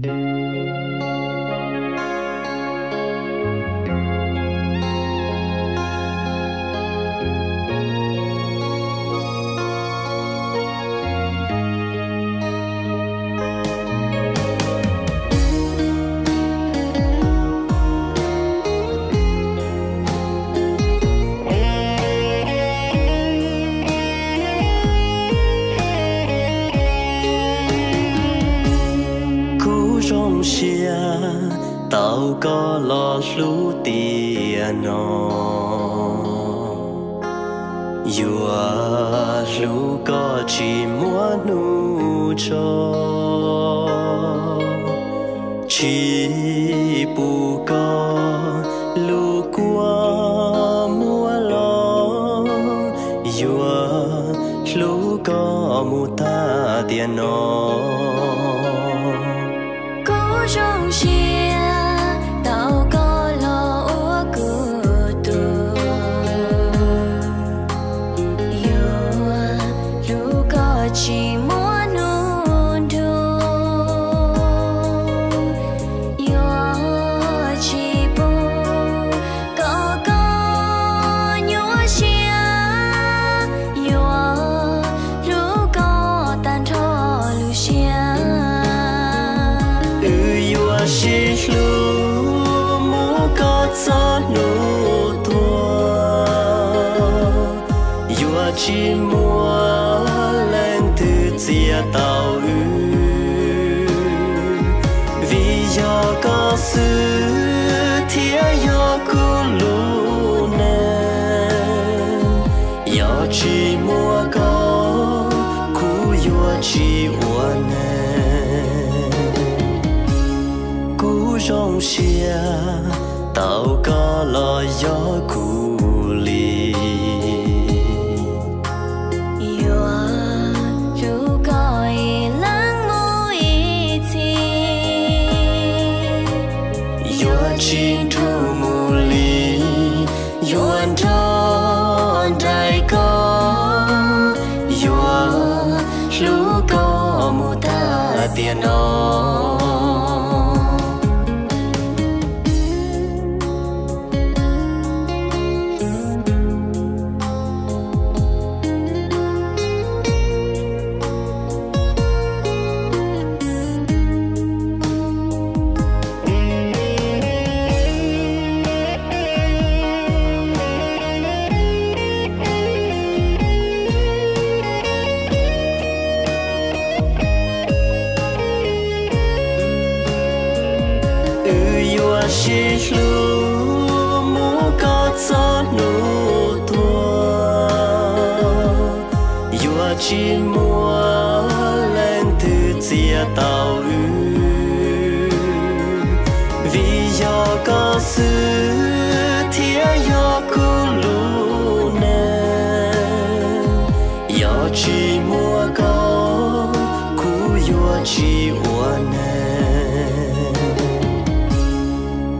Kuv zoo siab tau koj los hlub tiam no, yuav hlub koj tsis muaj hnub tso. Tsis pub koj lub kua muab los, yuav hlub koj mus tag tiam no. Kuv zoo siab tau koj los ua kuv tug, yuav hlub koj tsis muaj hnub nrug, yuav tsis pub kom koj nyuaj siab, yuav hlub koj tag nrho lub siab. Wb yuav sib hlub mus kom txog hnub tuag, yuav tsis muaj leej twg txiav tau wb, vim yog koj xwb thiaj yog kuv lub neej. Yog tsis muaj koj, kuv yuav tsis ua neeg. Kuv zoo siab tau koj los yog kuv li, yuav hlub koj ib leeg mus ib txhis, yuav tsis nrug mus li, yuav nrog nraim koj, yuav hlub koj mus tag tiam no. Wb yuav sib hlub mus kom txog hnub tuag, yuav tsis muaj leej twg txiav tau wb, vim yog koj xwb thiaj yog kuv lub neej. Yog tsis muaj koj, kuv yuav tsis ua neeg.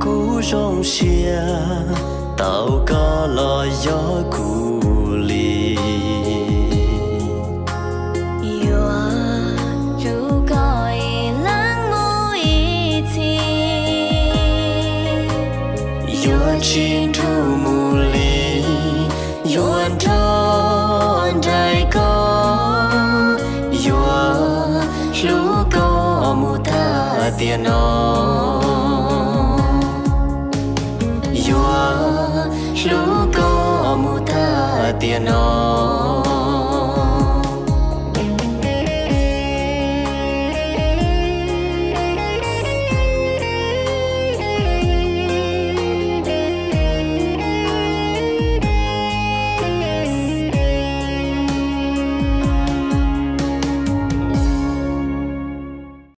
Kuv zoo siab tau koj los yog kuv li, yuav hlub koj ib leeg mus ib txhis, yuav tsis nrug mus li, yuav nrog nraim koj, yuav hlub koj mus tag tiam no, yuav hlub koj mus tag tiam no.